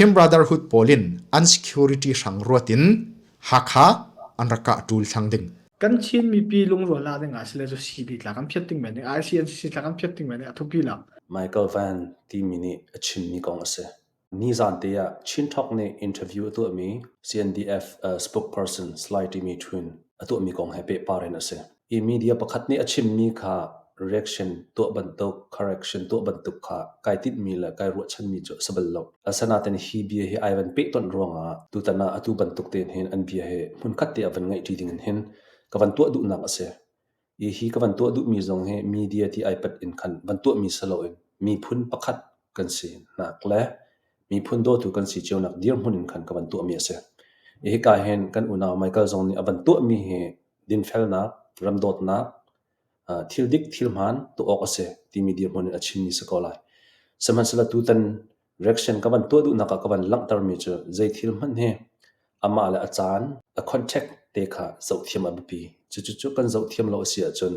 Chin Brotherhood pawl in an security hrang ruat in Hakha an rak kah ṭul thlang ding. Kan Chin mipi lungrual la ding ah sile cu CB tla kan phiat ding men ding ICNCC tla kan phiat ding men ding a thupi lang. Michael Van timi nih a chimmi kong a si. Nizan te ah Chin Talk nih interview a tuahmi CNDF spokesperson Salai Timi Thwin a tuahmi kong he pehpar in a si. Hi media pakhat nih a chimmi kha reaction tuah bantuk, correction tuah bantuk kha kai tinhmi le kai ruahchanmi cu a si bal lo. Asinain hi bia hi ai van pehtonh ruangah tutan ah atu bantuk tein hin an bia hi hmunkhat te ah van ngaihṭi ding in hin ka van tuah duhnak a si. Hi hi ka van tuah duhmi zong hi media ti ai pat in khan van tuahmi si loin miphun pakhat kan sinak le miphun dawtu kan si cionak dirhmun in khan ka van tuahmi a si. Hika hin kan unau Michael zong nih a van tuahmi hi dinfelnak, ramdawtnak, thil dik thil hmaan tuah awk a si timi dirhmun in a chimmi si ko lai. Sihmanhsehlaw tutan reaction ka van tuah duhnak ah ka van langhtermi cu zei thil hmanh hi amah le a caan, a contact te kha zohthiam a biapi. Cucu kan zohthiam lo a si ahcun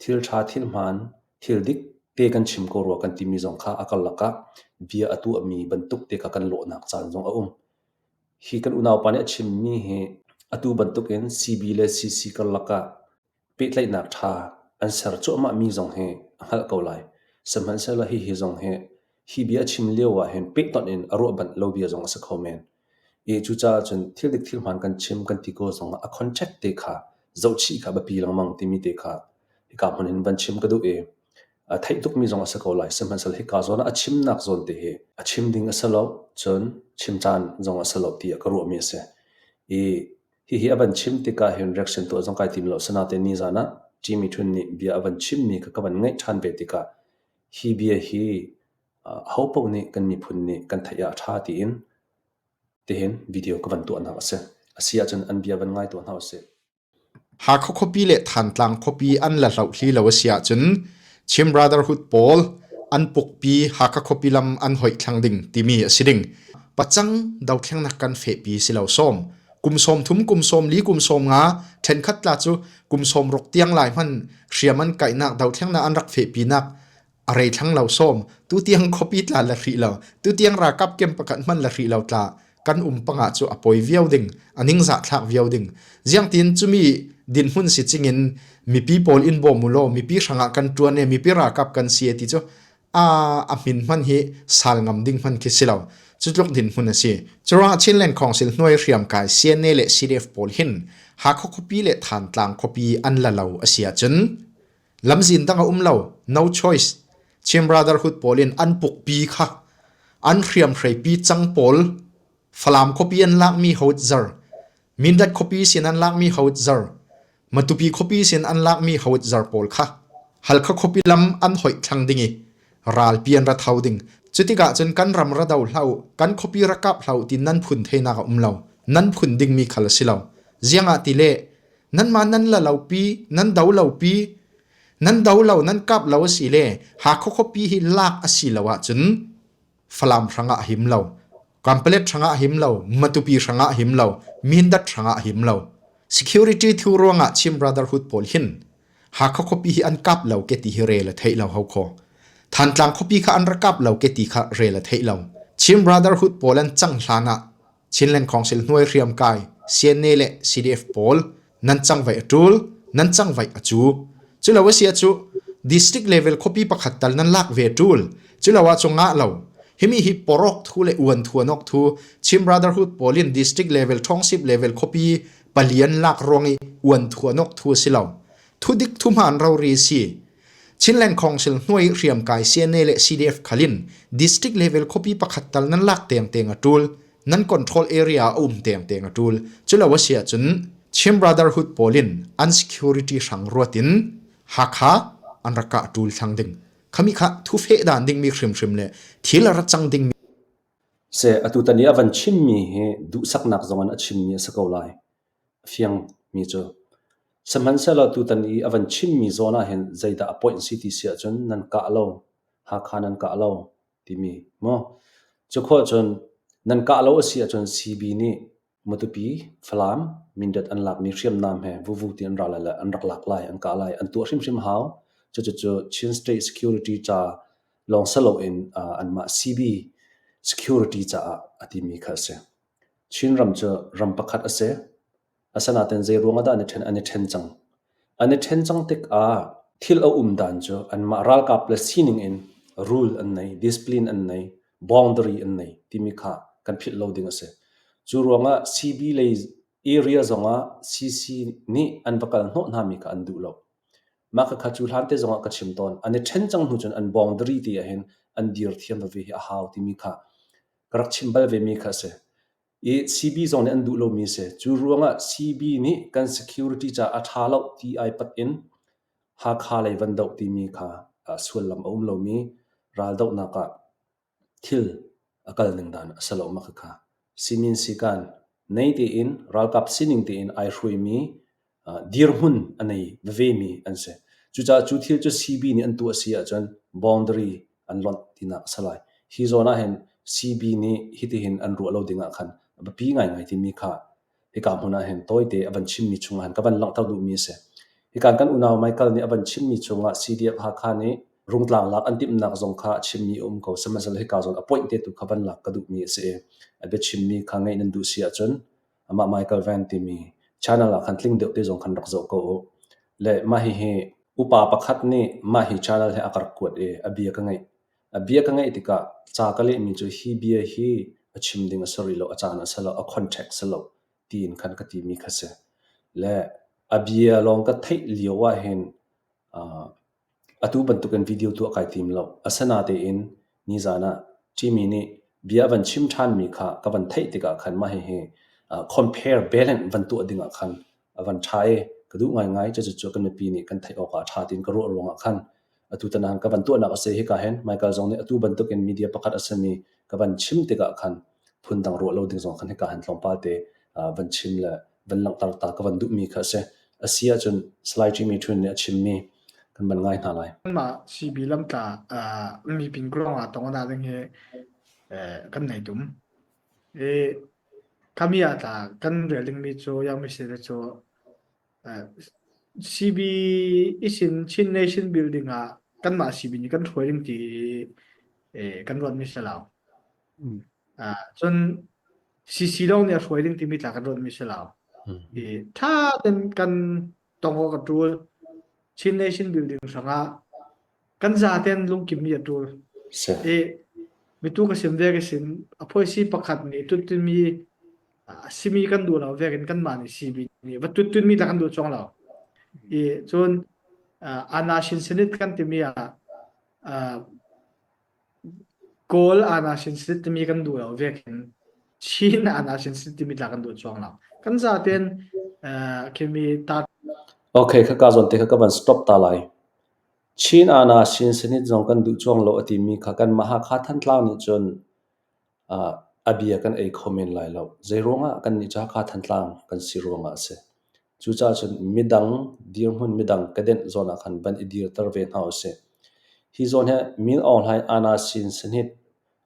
thil ṭha, thil hmaan, thil dik te kan chim ko rua kan timi zong kha a karlak ah bia a tuahmi bantuk te kha kan lawhnak caan zong a um. Hi kan unaupa nih a chimmi hi atu bantukin CB le CC karlak ah pehtlaihnak ṭha an ser cuahmahmi zong hi a hngalh ko lai. Sihmanhsehlaw hihi zong hi hi bia a chim lio ah hin pehtonh in a ruah banh lo bia zong a si kho men. I cucaah cun thil dik thil hmaan kan chim kan ti ko zongah a contact te kha zohchih kha biapi lengmang timi te kha hika hmun in van chim ka duh i a theih tukmi zong a si ko lai. Sihmanhsehlaw hika zawn ah a chimnak zawn te hi a chim ding a si lo, cun chim caan zong a si lo tiah ka ruahmi a si. I Hihi a van chim tikah hin reaction tuah zong kai tim lo. Sinain nizan ah Jimmy Thun nih bia a van chimmi kha ka van ngaih ṭhan ve tikah hi bia hi ahopaoh nih kan miphun nih kan theih ah a ṭha tiin tihin video ka van tuahnak a si. A si ahcun an bia van ngai tuah hna usih. Hakha khuapi le Thantlang khuapi an la hloh thli lo a si ahcun Chin Brotherhood pawl an pukpi Hakha khuapi lam an hoih thlang ding timi a si ding. Pacang dothlengnak kan fehpi si lo sawm. Kum 30, kum 40, kum 50 ṭhenkhat tla cu kum 60 tiang lai hman hriam an kaihnak dothlengnak an rak fehpinak a rei thlang lo sawm. Tutiang khuapi tla la hrih lo. Tutiang ralkap kem pakhat hman la hrih lo tla. Kan um pangah cu a poi viau ding, a ningzah thlak viau ding. Ziangtin cumi dinhmun si cingin mipi pawl in bawm u law mipi hrangah kan ṭuan e mipi ralkap kan si e ti cu a a hmin hman hi sal ngam ding hman khi si lo. Cu tluk dinhmun a si. Curuangah Chinland Council hnuai hriamkai CNA le CDF pawl hin Hakha khuapi le Thantlang khuapi an la lo a si ahcun Lamzin dang a um lo, no choice. Chin Brotherhood pawl in an pukpi kha an hriamhreipi cang pawl Falam khuapi an lakmi howitzer, Mindat khuapi sin an lakmi howitzer, Matupi khuapi sin an lakmi howitzer pawl kha Halkha khuapi lam an hoih thlang ding i ralpi an ra tho ding. Cutikah cun kan ram ra do hlah u, kan khuapi ra kap hlah u ti nan phun theinak a um lo. Nan phun dingmi khal a si lo. Ziangah ti le Nanmah nan la lopi, nan do lopi, nan do lo, nan kap lo a si le Hakha khuapi hi lak a si lo ahcun Falam hrangah a him lo, Kanpalet hrangah a him lo, Matupi hrangah a him lo, Mindat hrangah a him lo. Security thu ruangah Chin Brotherhood pawl hin Hakha khuapi hi an kap lo ke ti hi rel a theih lo ho kho. Thantlang khuapi kha an ra kap lo ke ti kha rel a theih lo. Chin Brotherhood pawl an cang hlan ah Chinland Council hnuai hriamkai CNA le CDF pawl nan cangvaih a ṭul, nan cangvaih a cu. Culo a si cu district level khuapi pakhat tal nan lak ve ṭul. Culo ah cu ngah lo. Himi hi porok thu le uan thu anok thu Chin Brotherhood pawl in district level township level khuapi palian lak ruang i uan thu anok thu a si lo. Thu dik thu hmaan rori si. Chinland Council hnuai hriamkai CNA le CDF khalin district level khuapi pakhat tal nan lak teng teng a ṭul. Nan control area a um teng teng a ṭul. Culo a si ahcun Chin Brotherhood pawl in an security hrang ruat in Hakha an rak kah ṭul thlang ding. Khami kha thu feh dan dingmi hrimhrim le thil a ra cang dingmi Seh atutan i a van chimmi hi duhsaknak zong in a chimmi a si ko lai. A fiangmi cu. Sihmanhsehlaw tutan i a van chimmi zawn ah hin zeidah a point si ti si ahcun nan kah lo, Hakha nan kah lo timi maw? Cu khawh cun nan kah lo a si ahcun CB nih Matupi, Falam, Mindat an lakmi hriamnam he vuvu ti an ra lai le an rak lak lai, an kah lai, an tuah hrimhrim hau. Cucu Chin State Security ca lawng si loin anmah CB. Security caah a timi kha a si. Chinram cu ram pakhat a si. Asinain zei ruangah dah an i ṭhen? An i ṭhen cang. An i ṭhen cang tikah thil a um dan cu anmah ralkap le sining in rule an nei, discipline an nei, boundary an nei timi kha kan philh lo ding a si. Cu ruangah CB lei area zongah CC nih an va kal hnawh hnami kha an duh lo. Mah khakha cu hlan te zongah ka chim tawn. An i ṭhen cang hnu cun an boundary te ahhin an dir thiam veve hi a hau timi kha ka rak chim bal vemi kha a si. I CB zong nih an duh lomi a si. Cu ruangah CB nih kan security caah a ṭha lo ti ai pat in Hakha lei van doh timi kha sullam a um lomi raldohnak ah thil a kal ning dan a si lo mah khakha. Simin sikan nei tein ralkap sining tein ai hruaimi dirhmun a nei vevemi an si. Cucaah cu thil cu CB nih an tuah a si ahcun boundary an lonh tinak a si lai. Hi zawn ah hin CB nih hitihin an ruah lo ding ah khan a biapi ngaingai timi kha hika hmun ah hin tawite a van chimmi chungah hin ka van langhter duhmi a si. Hika kan unau Michael nih a van chimmi chungah CDF Hakha nih rungtlang lak an timhnak zong kha a chimmi a um ko. Sihmanhsehlaw hika zawn a point te tu kha van lak ka duhmi a si i a biachimmi kha ngaih nan duh si ahcun amah Michael Van timi channel ah khan tling deuh te zong khan rak zoh ko u. Le mah hihi upa pakhat nih mah hi channel hi a ka rak kuat i a bia ka ngaih. A bia ka ngaih tikah ca ka lehmi cu hi bia hi a chim ding a si rih lo, a caan a si lo, a context si lo tiin khan ka timi kha si. Le a bia lawng ka theih lio ah hin uh, Atu bantukin video tuah kai tim lo. Asinain nizan ah Jimmy nih bia a van chim ṭhanmi kha ka van theih tikah khan mah hihi compare balance van tuah ding ah khan a van ṭha i ka duh ngaingai. Cucu kan mipi nih kan theih awk ah a ṭha tiin ka ruah ruangah khan atu tan ah ka van tuahnak a si. Hika hin Michael zong nih atu bantukin media pakhat a simi ka van chim tikah khan phundang ruah lo ding zong khan hika hin tlawmpal te van chim le van langhter ta ka van duhmi kha a si. A si ahcun Salai Jimmy Thun nih a chimmi kan van ngai hna lai. Mah CB lamtla mi pin krong ah tong na ding hi kan nei tum. E kami ah tla kan rel ding mi cu yang mi se cu CB isin Chin Nation building ah kan mah CB nih kan hruai ding ti kan ruat mi se lo. Cun CC lawng nih a hruai ding timi tla kan ruat mi si lo. I ṭha ten kan tong awk a ṭul. Chin Nation building hrangah kan zaten lungkim mi a ṭul. I mitu ka sim ve ka sim a phoisi pakhat nih tuttunmi simi kan duh lo vek in kanmah nih CB nih va tuttunmi tla kan duh chuang lo. I cun ana shin senit kan timi ah Kawl aa-na-sin timi kan duh lo vek hin Chin aa-na-sin timi tla kan duh cuang lo. Kan zaten khimi ta Okay, khaka zawn te kha ka van stop ta lai. Chin ana sin sanit zong kan duh chuang lo a timi kha kan mah Hakha Thantlang nih cun a bia kan ei kho men lai lo. Zei ruangah kan nih cu Hakha Thantlang kan si ruangah a si. Cucaah cun midang dirhmun midang kedenh zawn ah khan van i dirter ve hna usih. Hi zawn hi Min Aung Hlaing Aana Sin Sanit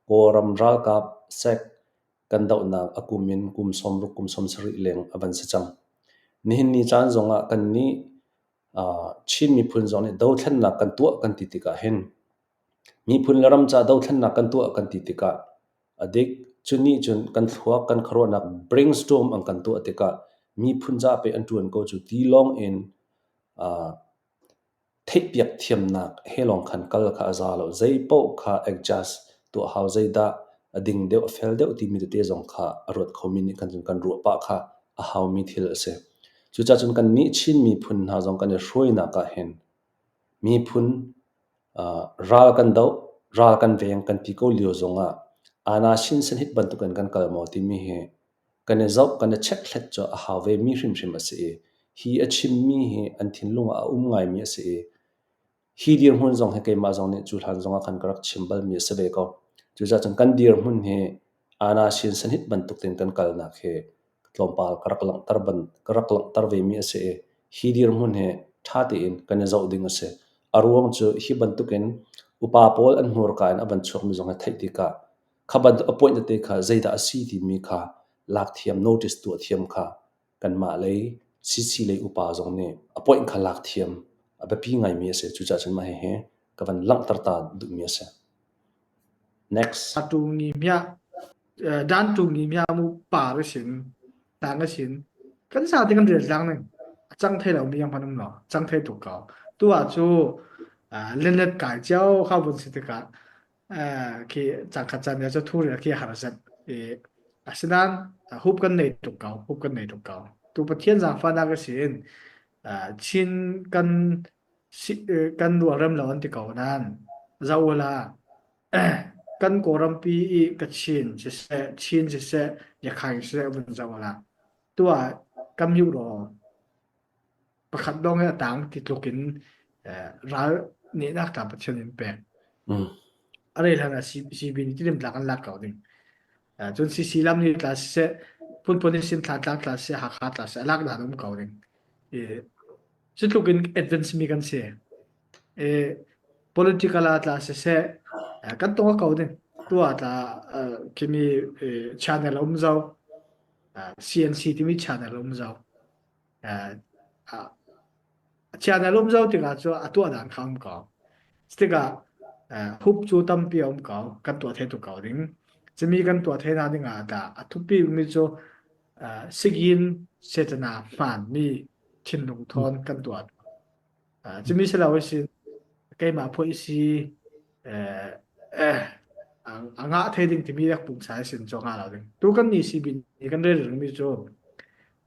Kawlram ralkap sek kan dohnak a kum in kum 60 kum 70 leng a van si cang. Nihin ni caan zongah kannih Chin miphun zong nih dothlennak kan tuah kan ti tikah hin Miphun le ram ca dothlennak kan tuah kan ti tikah a dik. Cu nih cun kan thluak, kan khuaruahnak brainstorm an kan tuah tikah miphun ca pei an ṭuan ko cu ti lawng in theihpiak thiamnak he lawng khan kal kha a za lo. Zeipaoh kha adjust tuah hau, zeidah a ding deuh, a fel deuh timi tete zong kha a ruat khomi nih khan cun kan ruah pah kha a haumi thil a si. Cucaah cun kannih Chin miphun hna zong kan i hruainak ah hin miphun Ral kan doh, ral kan veng kan ti ko lio zongah aana sinsanhit bantukin kan kal maw timi hi kan i zoh, kan i chekhlat cu a hau vemi hrimhrim a si i hi a chimmi hi an thinlung ah a um ngaimi a si i hi dirhmun zong hi keimah zong nih cu hlan zongah khan ka rak chim balmi a si ve ko. Cucaah cun kan dirhmun hi aana sinsanhit bantuk tein kan kalnak hi tlawmpal ka rak langhter ban ka rak langhter vemi a si i hi dirhmun hi ṭha tein kan i zoh ding a si. A ruang cu hi bantukin upa pawl an hmurka in a van chuakmi zong hi theih tikah kha bantuk appoint tete kha zeidah a si timi kha lak thiam notice tuah thiam kha kanmah lei CC lei upa zong nih appoint kha lak thiam a biapi ngaimi a si. Cucaah cun mah hihi ka van langhter ta duhmi a si. Next. Tu ngi mya dan tu ngi mya mu pa sin tang sin kan sa te kan rel tlang ning a cang thei lo mi yang phan um lo cang thei tuk ko tu ah cu lenet kai chiao kha bun si tikah khi cangkhat caan cu thu rel khi har zet i asinain hup kan nei tuk ko hup kan nei tuk ko tu Pathian zaangfahnak a sin Chin kan kan rualrem lo an ti ko nain zoh la kan Kawlrampi i Kachin siseh Chin siseh Yakhai siseh vun zoh la tu ah kan mute law Pakhat lawng hi a tang ti tluk in ral nehnak tla Pathian in pek. A rei hlan ah CB nih tilim tlak an lak ko ding. Cun CC lam nih tla siseh, phunphun in sin thla tlang tla siseh, Hakha tla siseh, a lak dan um ko ding. Cu tluk in advance mi kan si. Political ah tla siseh, kan tong ko ding. Tu ah tla khimi channel um zau. CNC timi channel um zau. Chian a lum zau tikah cu a tuah dan kha um ko. Tikah hup cu tampi a um ko. Kan tuah thei tuk ko ding. Cumi kan tuah thei hna ding ah dah a thupi mi cu sigin setana hmaan mi thinlung thawn kan tuah. Cumi si lo sin keimah phuah si a ngah thei ding timi rak pungsa sin cu ngah lo ding. Tu kan ni si bin kan rel mi cu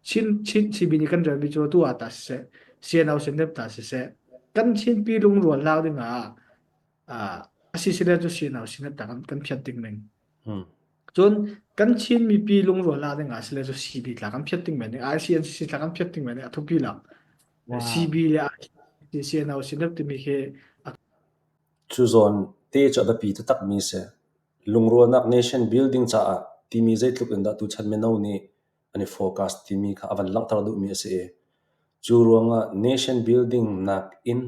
Chin Chin CB nih kan relmi cu tu ah tah siseh, CNO CNF tah siseh, kan Chinpi lungrualnak ding ah a si sile cu CNO CNF tah kan, kan phiat ding ning. Cun kan Chin mipi lungrualnak ding ah sile cu CB tla kan phiat ding men ding, ICNCC tla kan phiat ding men ding a thupi lo. CB le CNO CNF timi khi Cu zawn te cu a biapi taktakmi si. Lungrualnak nation building caah timi zeitluk in dah tuchan mino nih an i focus timi kha a van langhter duhmi a si i cu ruangah nation building nakin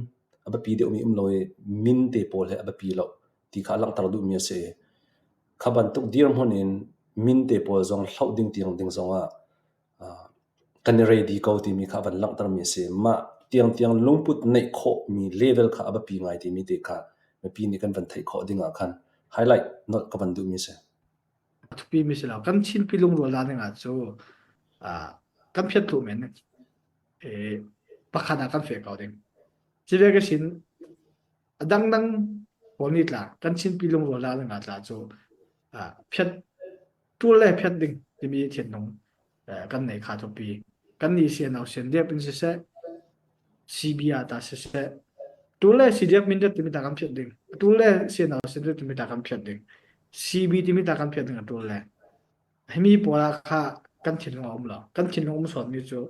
a biapi deuhmi um lo i min te pawl hi a biapi lo ti kha a langhter duhmi a si i kha bantuk dirhmun in min te pawl zong hloh ding tiang ding zongah kan i ready ko timi kha a van langhtermi a si. Mah tiangtiang lungput neih khawhmi level kha a biapi ngai timi te kha mipi nih kan van theih khawh ding ah khan highlight nolh ka van duhmi a si. Thupi mi si lo. Kan Chinpi lungrual dan ding ah cu kan phiat thlu men pakhat ah kan feh ko ding. Ci ve ka sin a dangdang pawl nih tla kan Chinpi lungrual dan ding ah tla cu phiat tul le phiat ding timi thinlung kan nei kha thupi. Kan ni sian au sian dep in siseh CBR ta siseh tul le CDF mindat timi ta kan phiat ding tul le CNO CDF timi ta kan phiat ding CB timi ta kan phiat ding a tul le himi pawl ah kha kan thinlung a um lo kan thinlung um sawn mi cu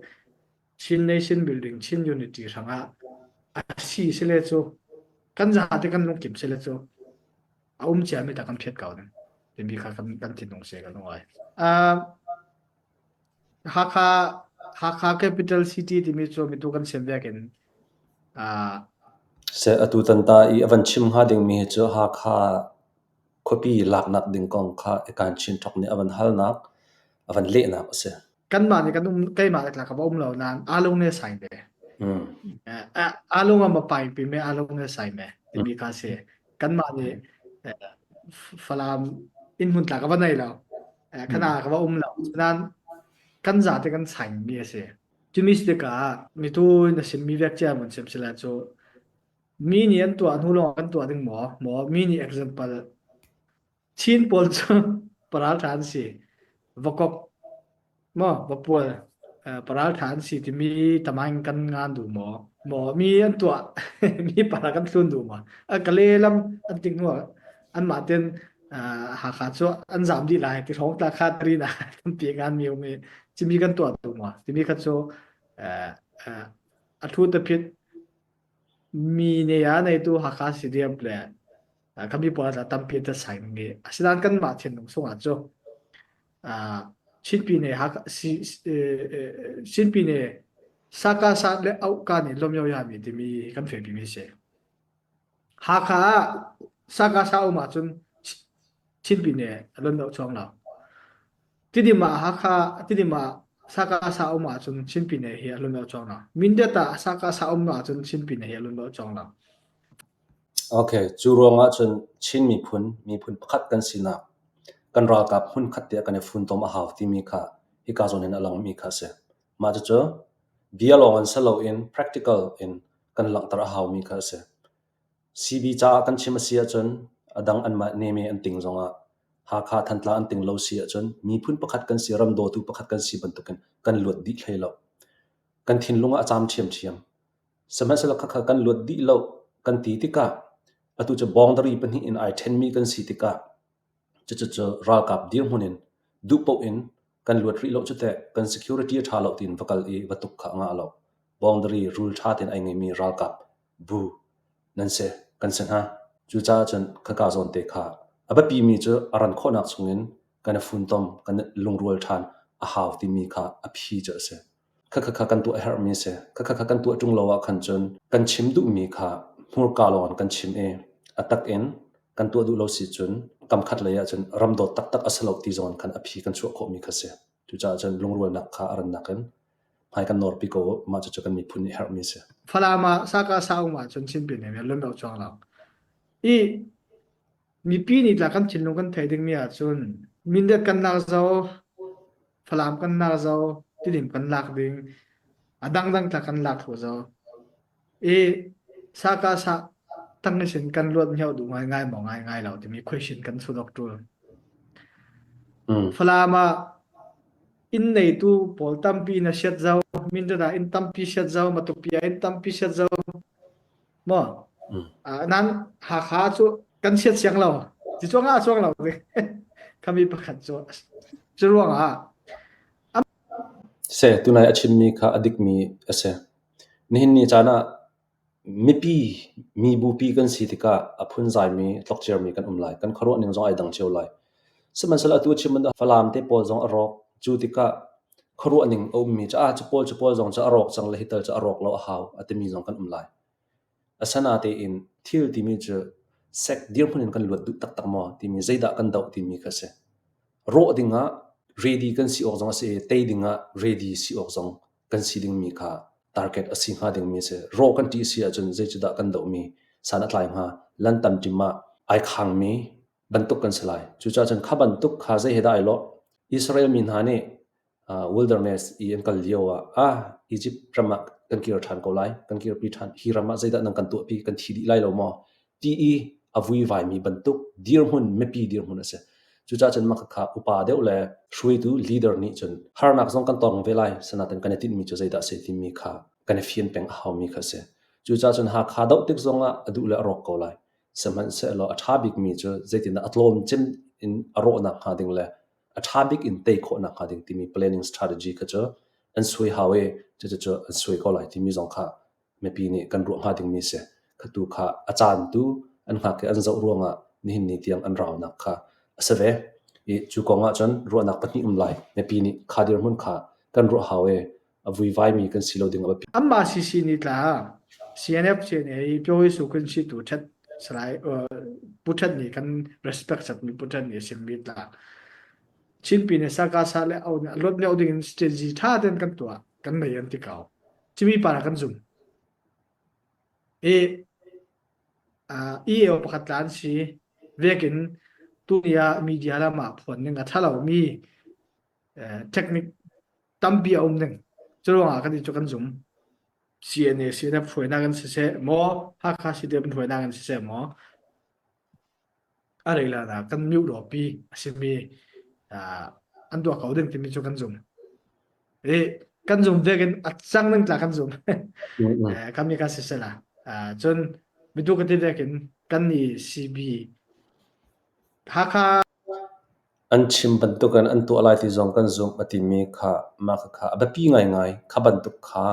Chin Nation Building Chin Unity hrangah a si sile cu kan zate kan lungkim sile cu a um cia mi ta kan phiat ko ding timi kha kan kan thinlung se kan ngai Hakha Hakha capital city timi cu mitu kan siam vek in uh, Se atu tan ta i a van chim hnga dingmi hi cu Hakha khuapi laknak ding kong kha Ekan Chin Thok nih a van halnak, a van lehnak a si. Kanmah nih kan um keimah le ka va um lo nain alung ne sai ve. Alung a pai pi me alung ne sai me timi kha si. Kanmah nih Falam inn hmun tla ka va nei lo. Kana ka va um lo. Nain kan zate kan saing mi a si. Cumi si tikah mitu na sim mi vek cia mun sim sila cu mi nih an tuah hnu lawng kan tuah ding maw maw mi nih example Chin pawl cu paralṭha an si. Vakok maw vapual paralṭha an si timi tamaing kan ngan duh maw? Maw mi an tuah mi para kan thlun duh maw? A kale lam an ting hnu ah anmah ten Hakha cu an zam dih lai ti hrawng tla kha tarin ah tampi ngan mi um i cimi kan tuah duh maw? Timi kha cu a thu te phit Mi ne ah neitu Hakha CDF le kami pawl ah tampi ta sai ngi. Asinain kanmah thinlung sungah cu Chinpi ne Hakha Chinpi ne Saka sa le auka nih lomyo ya mi timi kan fehpi mi si. Hakha ah Saka sa um ahcun Chinpi ne a lon lo chuang lo. Tidim ah Hakha Tidim ah Saka sa um ahcun Chinpine hi a lun lo cawng lo. Mindat ah Saka sa um ahcun Chinpine hi a lun lo cawng lo. Okay, cu ruangah cun Chin miphun, miphun pakhat kan sinak, kan ralkap hmunkhat te ah kan i funtom a hau timi kha hika zawn hin a langmi kha a si. Mah cucu bia lawng in si loin practical in kan langhter a haumi kha a si. CB caah kan chim a si ahcun a dang anmah neme an ting zongah Hakha Thantlang an ting lo si ahcun miphun pakhat kan si, ram dawtu pakhat kan si bantukin kan luat dih hlei lo. Kan thinlung ah a caam ṭhiamṭhiam. Sihmanhsehlaw khakha kan luat dih lo kan ti tikah atu cu boundary pahnih in ai ṭhenmi kan si tikah cucu ralkap dirhmun in duh paoh in kan luat rih lo cu teh kan security a ṭha lo tiin va kal i va tuk kha a ngah lo. Boundary rule ṭha tein ai ngeimi ralkap bu nan si, kan si hna. Cucaah cun khaka zawn te kha a biapimi cu a ran khawhnak chungin kan i funtom, kan i lungrual ṭhan a hau timi kha a phi cu a si. Khakha kan tuah a herhmi a si. Khakha kan tuah ṭung lo ah khan cun kan chim duhmi kha hmurka lawng in kan chim i a tak in kan tuah duh lo si cun kam khat lei ah cun ram dawt taktak a si lo ti zong in khan a phi kan chuah khawhmi kha si. Cucaah cun lungrualnak kha a rannak in hmai kan nawrpi ko mah cucu kan miphun nih herhmi a si. Falam ah Saka sa um ahcun Chinpi nih lun lo chuang lo. I mipi nih tla kan thinlung kan thei dingmi ahcun Mindat kan lak zo Falam kan lak zo Tidim kan lak ding a dangdang tla kan lak kho zo i saka sa tang sin kan luat hngeuh duh ngai ngai maw ngai ngai lo timi question kan sudok tul Falam ah inn neitu pawl tampi na siat zo Mindat ah inn tampi siat zo Matupi ah inn tampi siat zo maw nan Hakha cu kan siat siang lo ti chuang ah chuang lo khami pakhat cu cu ruang ah Se tunai a chimmi kha a dikmi a si. Nihin ni caan ah mipi mibupi kan si tikah a phunzaimi tlokciarmi kan um lai. Kan khuaruah ning zong ai dang cio lai. Sihmanhsehlaw atu a chim bantuk Falam te pawl zong a rawk. Cu tikah khuaruah ning a ummi cu ah cu pawl cu pawl zong cu a rawk cang le hi tal cu a rawk lo a hau a timi zong kan um lai. Asinatein thil timi cu sek dirhmun in kan luat duh taktak maw timi zeidah kan doh timi kha a si. Rawh dingah ready kan si awk zong a si i tei dingah ready si awk zong kan si dingmi kha target a si hnga dingmi a si. Rawh kan ṭih si ahcun zeicudah kan dohmi san a tlai hnga? Lan tam ṭim ah ai khangmi bantuk kan si lai. Cucaah cun kha bantuk kha zei he dah ai lawh? Israel mi hna nih wilderness i an kal lio ah ah Egypt ram ah kan kir ṭhan ko lai, kan kirpi ṭhan. Hi ram ah zeidah nan kan tuahpi, kan thi dih lai lo maw? Ti i a vuivaimi bantuk dirhmun, mipi dirhmun a si. Cucaah cun mah kha upa deuh le hruaitu leader nih cun harnak zong kan tong ve lai, sinain kan i tinhmi cu zeidah a si timi kha kan i fian peng a haumi kha a si. Cucaah cun Hakha doh tik zongah a duh le a rawk ko lai. Sihmanhsehlaw a ṭha bikmi cu zeitindah a tlawm cem in a rawhnak hnga ding le a ṭha bik in tei khawhnak hnga ding timi planning strategy kha cu an suai hau i cucu an suai ko lai timi zong kha mipi nih kan ruah hnga dingmi si. Khatu kha a caan tu an hngak i an zoh ruangah nihin ni tiang an raunak kha a si ve. I cu kong ah cun ruahnak pahnih um lai. Mipi nih kha dirhmun kha kan ruah hau i a vuivaimi kan si lo ding a biapi. Anmah CC nih tla CNF CNA i Pyo Su Kun si tu ṭhat Salai Pu Ṭhat nih kan respect satmi Pu Ṭhat nih a chimmi tla Chinpi nih Sakasa le au nih luat mioh ding in strategy ṭha tein kan tuah kan nei an ti ko. Cimi pa kan zum. I EAO pakhat tla an si vekin tuni ah media lam ah phuan ning a ṭha lomi technique tampi a um ding. Cu ruangah kan cu kan zum. CNA CNF hruainak in siseh maw Hakha CDF hruainak in siseh maw a rei la kan mute pi a simi an tuah ko ding timi cu kan zum. I kan zum vekin a cang ning tla kan zum. Kami ka siseh la. Cun mitu ka ti vekin kan ni CB Hakha An chim bantukin an tuah lai ti zong kan zumh a timi kha mah khakha a biapi ngaingai. Kha bantuk kha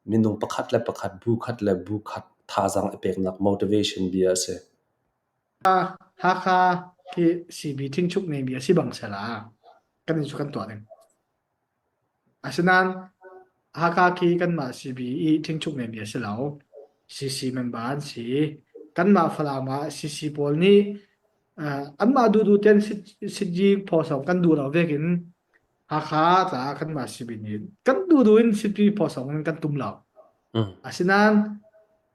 minung pakhat le pakhat, bu khat le bu khat thazaang i peknak motivation bia a si. Hakha khi CB Thingchuk neimi a si bang sela kan in cu kan tuah ding. Asinain Hakha khi kanmah CB i Thingchuk neimi a si lo. CC member an si. Kanmah Falam ah CC pawl nih uh, anmah duhduh ten sityi phawsawng kan duh lo vekin Hakha tla kanmah CB nih kan duhduh in sityi phawsawng in kan tum lo. Mm. Asinain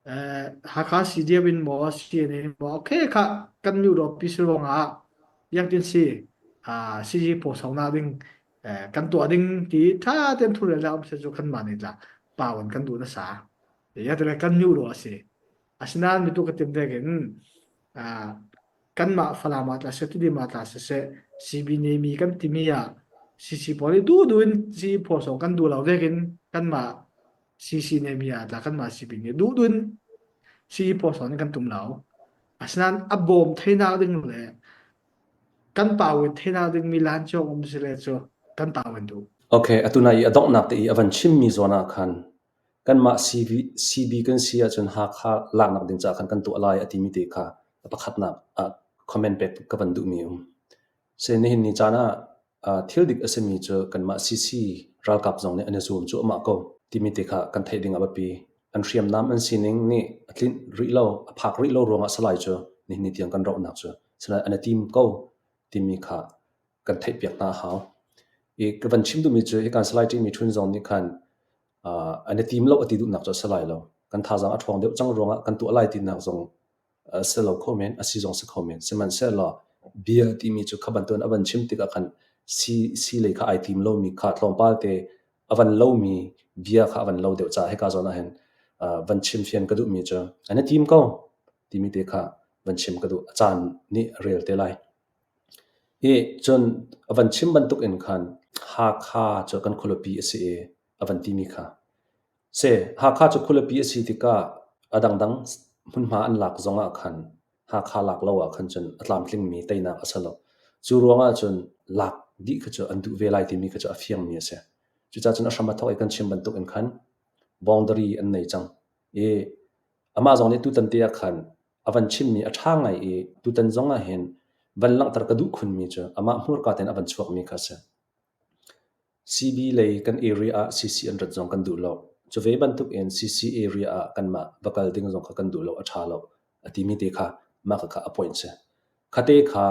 Hakha CDF in maw CNA in maw okay kha kan nu ro pi si ruangah yangtin si CG pawsau na ding kan tuah ding ti tha ten thu le la um se chu kan ma ni tla pawan kan duh na sa ya te kan nu ro asi asinain mitu ka tim vekin kanmah Falam ah tla seh Tidim ah tla siseh CB nih mi kan timi ah CC pawl i duh duh in CC phaw sawng kan duh lo vekin kanmah CC nih mi ah tla kanmah CB nih duh duh in CC phaw sawng in kan tum lo. Asinain a bawm theinak ding le kan pau in theinak ding mi lan cawk um si le cu kan pau in duh. Okay, atu na i a donghnak te i a van chimmi zawn ah khan Kanmah CB kan si ahcun Hakha laknak ding caah khan kan tuah lai a timi te kha a pakhatnak ah comment pek ka van duhmi a um. Si nihin ni caan ah thil dik a simi cu kanmah CC ralkap zong nih an i zuam cuahmah ko timi te kha kan theih ding a biapi. An hriamnam an sining nih a tlinh rih lo, a phak rih lo ruangah Salai cu nihin ni tiang kan rohnak cu Salai an i tim ko timi kha kan theihpiak hna a hau. I ka van chim duhmi cu hikan Salai Ṭimi Ṭhun zong nih khan an i tim lo a ti duhnak cu a si lai lo. Kan thazaang a ṭhawng deuh cang ruangah kan tuah lai tinak zong a si lo kho men, a si zong si kho men. Sihmanhsehlaw bia timi cu kha bantukin a van chim tikah khan si, si lei kha ai tim lomi kha tlawmpal te a van lomi bia kha a van lo deuh caah hika zawn ah hin van chim fian ka duhmi cu an i tim ko timi te kha van chim ka duh. A caan nih a rel te lai. Hi cun a van chim bantuk in khan Hakha cu kan khualipi a si i a van timi kha. Si, Hakha cu khualipi a si tikah a dangdang hmunhma an lak zongah khan Hakha lak lo ah khan cun a tlamtlingmi teinak a si lo. Cu ruangah cun lak dih kha cu an duh ve lai timi kha cu a fiangmi a si. Cucaah cun a hram a thawk i kan chim bantuk in khan boundary an nei cang. I amah zong nih tutan te ah khan a van chimmi a ṭha ngai i tutan zong ah hin van langhter ka duh khunmi cu amah hmurka tein a van chuakmi kha a si. CB lei kan area ah CC an rat zong kan duh lo. Cu ve bantuk in CC area ah kanmah va kal ding zong kha kan duh lo, a ṭha lo a timi te kha mah kha a point si. Khate kha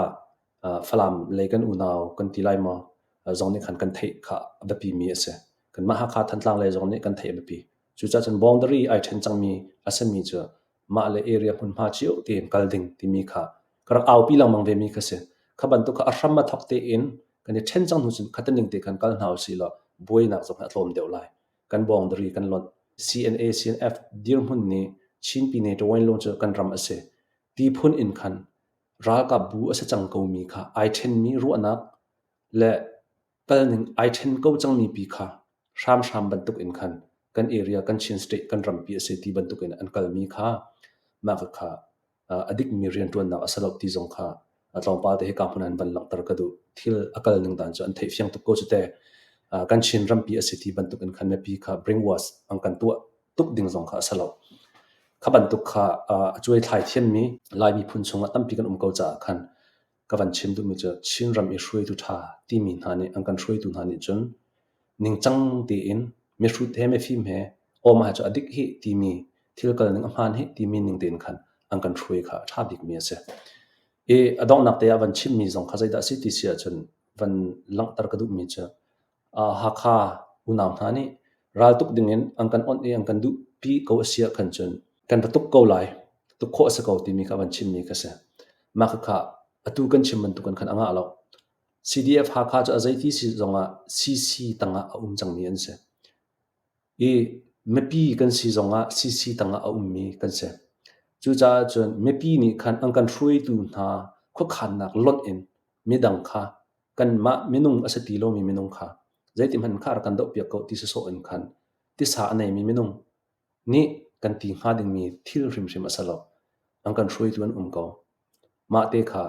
Falam lei kan unau kan ti lai maw zong nih khan kan theih kha a biapimi a si. Kanmah Hakha Thantlang lei zong nih kan theih a biapi. Cucaah cun boundary ai ṭhen cangmi a simi cu mah le area hmunhma cio tein kal ding timi kha ka rak aupi lengmang vemi kha si. Kha bantuk kha a hram a thawk tein kan i ṭhen cang hnu cun khataning te khan kal hna usih law buainak zong hi a tlawm deuh lai. Kan boundary kan lonh. CNA CNF dirhmun nih Chin Pine Tawainlung cu kan ram a si. Ti phun in khan ralkap bu a si cang komi kha ai ṭhenmi ruahnak le kalning ai ṭhen ko cangmi pi kha hramhram bantuk in khan kan area kan Chin state kan rampi a si ti bantuk in an kalmi kha mah kha a dikmi rianṭuannak a si lo ti zong kha tlawmpal te hika hmun ah van langhter ka duh. Thil a kal ning dan cu an theih fiang tuk ko cu te. Kan Chin rampi a si ti bantuk in khan mipi kha brainwash an kan tuah tuk ding zong kha a si lo. Kha bantuk kha a cuai thlai thiammi Lai miphun chungah tampi kan um ko caah khan ka van chim duhmi cu Chinram i hruaitu ṭha timi hna nih an kan hruaitu hna nih cun ningcang tein mihrut he mifim he aw mah cu a dik hi timi thil kal ning a hmaan hi timi ning tein khan an kan hruai kha a ṭha bikmi a si. I a donghnak te ah van chimmi zong kha zeidah a si ti si ahcun van langhter ka duhmi cu Hakha unau hna nih raltuk dingin an kan onh i an kan duhpi ko a si ahkhan cun kan va tuk ko lai, tuk khawh a si ko timi kha van chimmi kha si. Mah khakha atu kan chim bantukin khan a ngah lo. CDF Hakha cu a zeiti si zongah CC tangah a um cangmi an si. I mipi kan si zongah CC tangah a ummi kan si. Cucaah cun mipi nih khan an kan hruaitu hna khuakhannak lonh in midang kha kanmah minung a si ti lomi minung kha zeitihmanh kha rak kan dohpiak ko ti sawsawh in khan tisa a neimi minung nih kan ti hnga dingmi thil hrimhrim a si lo. An kan hruaitu an um ko. Mah te kha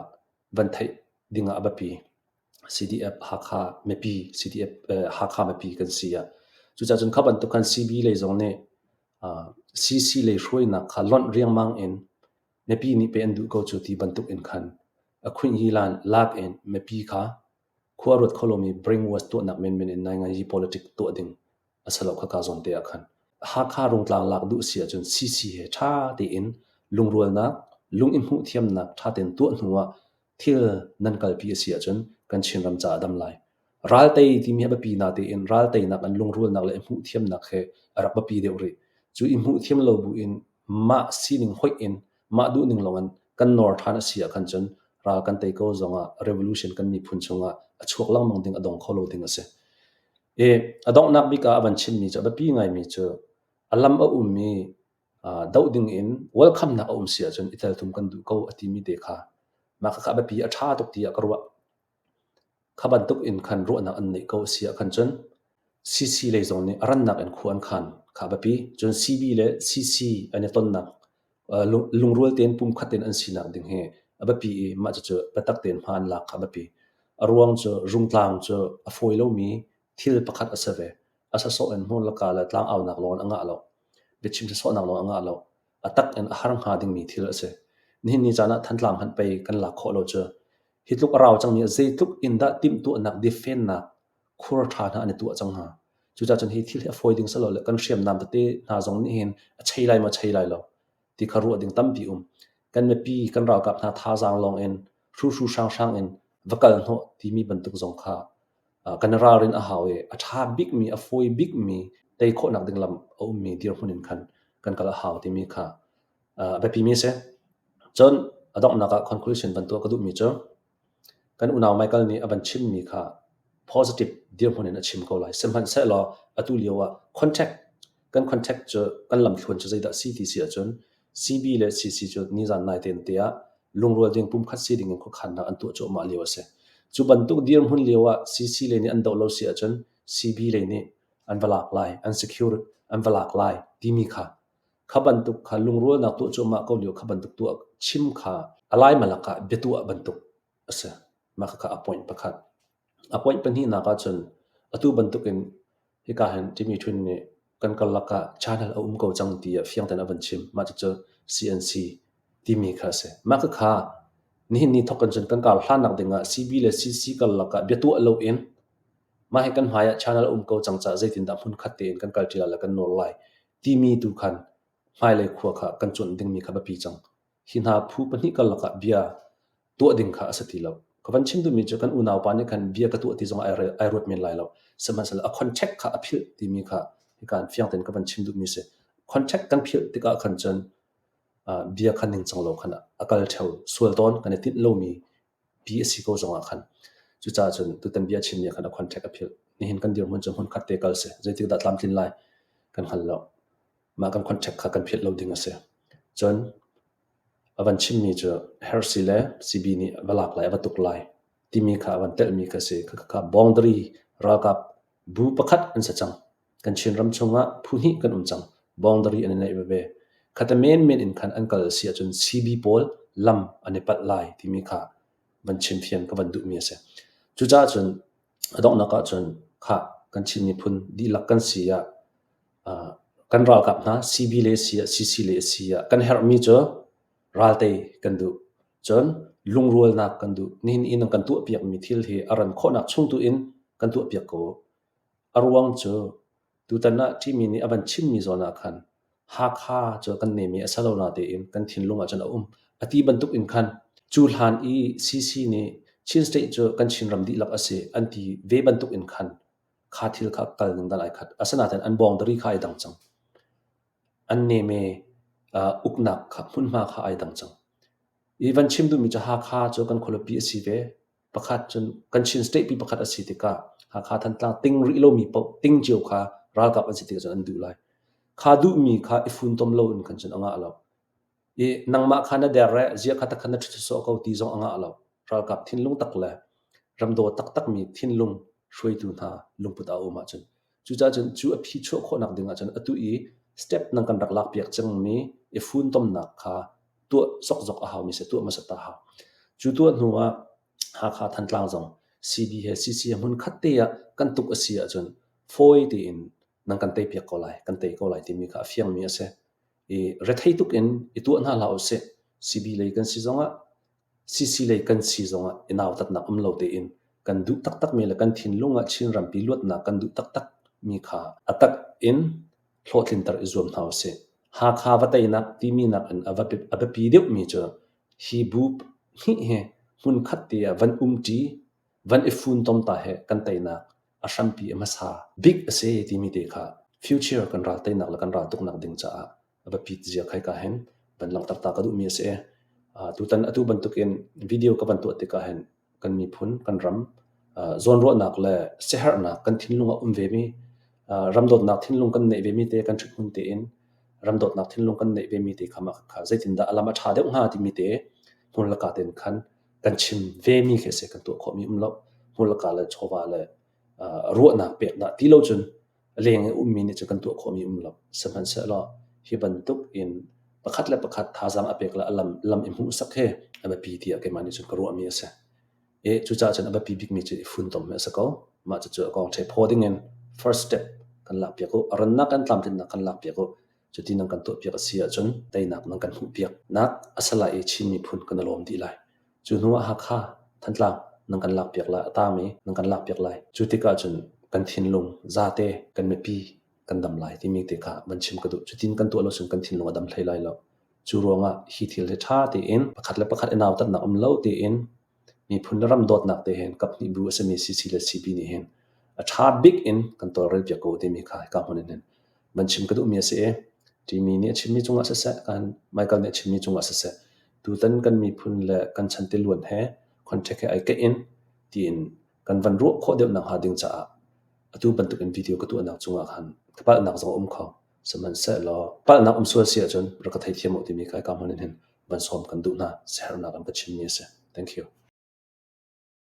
van theih dingah a biapi. CDF Hakha mipi CDF Hakha mipi kan si ah cucaah cun kha bantuk khan CB lei zong nih CC lei hruainak kha lonh riangmang in mipi nih pei an duh ko cu ti bantuk in khan a khunh hi lan lak in mipi kha khua ruat kho lomi brainwash tuahnak menmen in nainganyi politic tuah ding a si lo khaka zawn te ah khan Hakha Rungtlang lak duh si ahcun CC he ṭha tein lungrualnak lung i hmuh thiamnak ṭha tein tuah hnu ah thil nan kalpi a si ahcun kan Chinram caah a dam lai. Raltei timi a biapi na tein ralteinak an lungrualnak le i hmuh thiamnak he a rak biapi deuh rih. Cu i hmuh thiam lo bu in. mah sining hoih in mah duhning lawng in kan nawr ṭhan a si ah khan cun ral kan tei ko zongah revolution kan miphun chungah a chuak lengmang ding a dong kho lo ding a si. I a donghnak bik ah a van chimmi cu a biapi ngaimi cu a lam a ummi doh ding in welcome nak a um si ahcun i teltum kan duh ko a timi te kha mah khakha a biapi a ṭha tuk tiah ka ruah. Kha bantuk in khan ruahnak an neih ko a si ah khan cun CC lei zong nih a rannak in khua an khan kha a biapi. Cun CB le CC an i tonnak lungrual tein pumkhat tein an sinak ding hi a biapi i mah cucu biatak tein hma an lak kha a biapi. A ruang cu Rungtlang cu a fawi lomi thil pakhat a si ve. A sasawh in hmun le ka le tlangaunak lawng in a ngah lo. Biachim sasawhnak lawng a ngah lo. A tak in a har hnga dingmi thil a si. Nihin ni caan ah Thantlang hmanh pei kan lak khawh lo cu. Hi tluk a rau cangmi ah zeitluk in dah timhtuahnak defennak khur ṭha hna an i tuah cang hnga. Cucaah cun hi thil hi a fawi ding si lo le kan hriamnam tete hna zong nih hin a chei lai maw chei lai lo ti kha ruah ding tampi um. Kan mipi kan ralkap hna thazaang lawng in hruhru hranghrang in va kal hnawh timi bantuk zong kha kan i ralrin a hau i a ṭha bikmi a fawi bikmi tei khawhnak ding lam a ummi dirhmun in khan kan kal a hau timi kha a biapimi a si. Cun a donghnak ah conclusion van tuah ka duhmi cu kan unau Michael nih a van chimmi kha positive dirhmun in a chim ko lai. Sihmanhsehlaw atu lio ah contact kan contact cu kan lamthluan cu zeidah si ti si ahcun CB le CC cu nizan nai tein te ah lungrual ding pumkhat si ding in khuakhannak an tuah cuahmah lio a si. Cu bantuk dirhmun lio ah CC lei nih an doh lo si ahcun CB lei nih an va lak lai, an secure an va lak lai timi kha kha bantuk kha lungrualnak tuah cuahmah ko lio kha bantuk tuah chim kha a lai malak ah biatuah bantuk a si. Mah khakha a point pakhat. A point pahnihnak ahcun atu bantukin hika hin Timi Htun nih kan karlak ah channel a um ko cang tiah fiang tein a van chim. Mah cucu CNC timi kha a si. Mah khakha nihin ni thawk in cun kan kar hlannak ding ah CB le CC karlak ah biatuah loin mah hi kan hmai ah channel a um ko cang caah zeitindah hmunkhat tein kan kalṭi lai le kan nawl lai timi tu khan hmailei khua kha kan cuanh dingmi kha biapi cang. Hi hna phu pahnih karlak ah bia tuah ding kha a si ti lo. Ka van chim duhmi cu kan unaupa nih khan bia ka tuah ti zong ai ruat men lai lo. Sihmanhsehlaw a contact kha a philh timi kha hika in fiang tein ka van chim duhmi a si. Contact kan philh tikah khan cun bia kha ningcang lo khan a kal ṭheo sual tawn kan i tinh lomi pi a si ko zongah khan. Cucaah cun tutan bia chimmi ah khan a contact a philh. Nihin kan dirhmun cu hmunkhat te kal si. Zeitik dah tlamtlin lai kan hngal lo. Mah kan contact kha kan philh lo ding a si. Cun a van chimmi cu Hersi le CB nih a va lak lai, a va tuk lai timi kha a van telhmi kha si. Khakha boundary ralkap bu pakhat an si cang. Kan Chinram chungah phu hnih kan um cang. Boundary an i neih veve. Khata menmen in khan an kal a si ahcun CB pawl lam an i palh lai timi kha van chim fian ka van duhmi a si. Cucaah cun a donghnak ahcun khah kan Chin miphun dihlak kan si ah kan ralkap hna CB le si ah CC le si ah kan herhmi cu raltei kan duh. Cun lungrualnak kan duh. Nihin i nan kan tuahpiakmi thil hi a ran khawhnak chung tu in kan tuahpiak ko. A ruang cu tutan ah Ṭimi nih a van chimmi zawn ah khan Hakha cu kan nemi a si lo natein kan thinlung ah cun a um. A ti bantuk in khan cu hlan i CC nih Chin State cu kan Chinram dihlak a si an ti ve bantuk in khan kha thil kha kal ning dan ai khat. Asinain an boundary kha ai dang cang. An neme uknak kha hmunhma kha ai dang cang. I van chim duhmi cu Hakha cu kan khualipi a si ve. Pakhat cun kan Chin state pi pakhat a si tikah Hakha Thantlang ting rih lomi paoh ting cio kha ralkap an si tikah cun an duh lai. Kha duhmi kha i funtom loin khan cun a ngah lo. I nangmah kha na der eh, ziah kha takhan na ṭhu sawh ko ti zong a ngah lo. Ralkap thinlung tak le ramdaw taktakmi thinlung hruaitu hna lungput a um ahcun. Cucaah cun cu a phi chuah khawhnak ding ahcun atu i step nan kan rak lakpiak cangmi i funtomnak kha tuah zokzok a haumi si, tuah hmasa ta hau. Cu tuah hnu ah Hakha Thantlang zong CB he CC he hmun khat te ah kan tuk a si ahcun fawi tein nan kan teipiak ko lai, kan tei ko lai timi kha a fiangmi a si. I rethei tuk in i tuah hna hlah usih. CB lei kan si zongah CC lei kan si zongah i nautatnak um lo tein kan duh taktakmi le kan thinlung ah Chin rampi luatnak kan duh taktakmi kha a tak in hlawhtlinter i zuam hna usih. Hakha va teinak timi nakin a a biapi deuhmi cu hi bu hnih hi hmunkhat te ah van umṭi, van i funtom ta hi kan teinak a hrampi a hmasa bik a si timi te kha future kan ral teinak le kan ral tuknak ding caah. A biapit zia khai ka hin van langhter ta ka duhmi a si. Tutan atu bantukin video ka van tuah tikah hin kan miphun, kan ram zawnruahnak le siaherhnak kan thinlung ah um vemi, ram dawtnak thinlung kan neih vemi te kan ṭhuthmun tein ram dawtnak thinlung kan neih vemi te kha mah kha zeitindah a lam a ṭha deuh hnga timi te hmur le ka tein khan kan chim vemi khi a si. Kan tuah khawhmi um lo. Hmur le ka le chawva le ruahnak pek dah ti lo cun a leng i ummi nih cun kan tuah khawhmi um lo. Sihmanhsehlaw hi bantuk in pakhat le pakhat thazaang a pek le a lam, lam i hmuhsak hi a biapi tiah keimah nih cun ka ruahmi a si. I cucaah cun a biapi bikmi cu i funtom hi a si ko. Mah cucu a kong ṭhe phaw dingin first step kan lakpiak u. A rannak kan tlamtlinnak kan lakpiak u. Cuti nan kan tuahpiak a si ahcun teinak nan kan hmuhpiak nak a si lai i Chin miphun kan i lawm dih lai. Cu hnu ah Hakha, Thantlang nan kan lakpiak lai, a tangmi nan kan lakpiak lai. Cu tikah cun kan thinlung zate kan mipi kan dam lai timi te kha van chim ka duh. Cutin kan tuah lo cun kan thinlung a dam hlei lai lo. Cu ruangah hi thil hi ṭha tein pakhat le pakhat i nautatnak um lo tein miphun le ram dawtnak te hin kaphnih bu a simi CC le CB nih hin a ṭha bik in kan tawlrelpiak ko timi kha hika hmun in hin van chim ka duhmi a si i Timi nih a chimmi cungah siseh, kan Michael nih a chimmi cungah siseh, tutan kan miphun le kan chantiluan he contact he ai keih in tiin kan van ruah khawh deuh nakhnga ding caah atu bantuk in video ka tuahnak cungah khan ka palhnak zong a um kho. Sihmanhsehlaw palhnak um sual si ahcun rak ka theithiam u timi kha hika hmun in hin van sawm kan duh hna. Siaherhnak an ka chimmi a si. Thank you.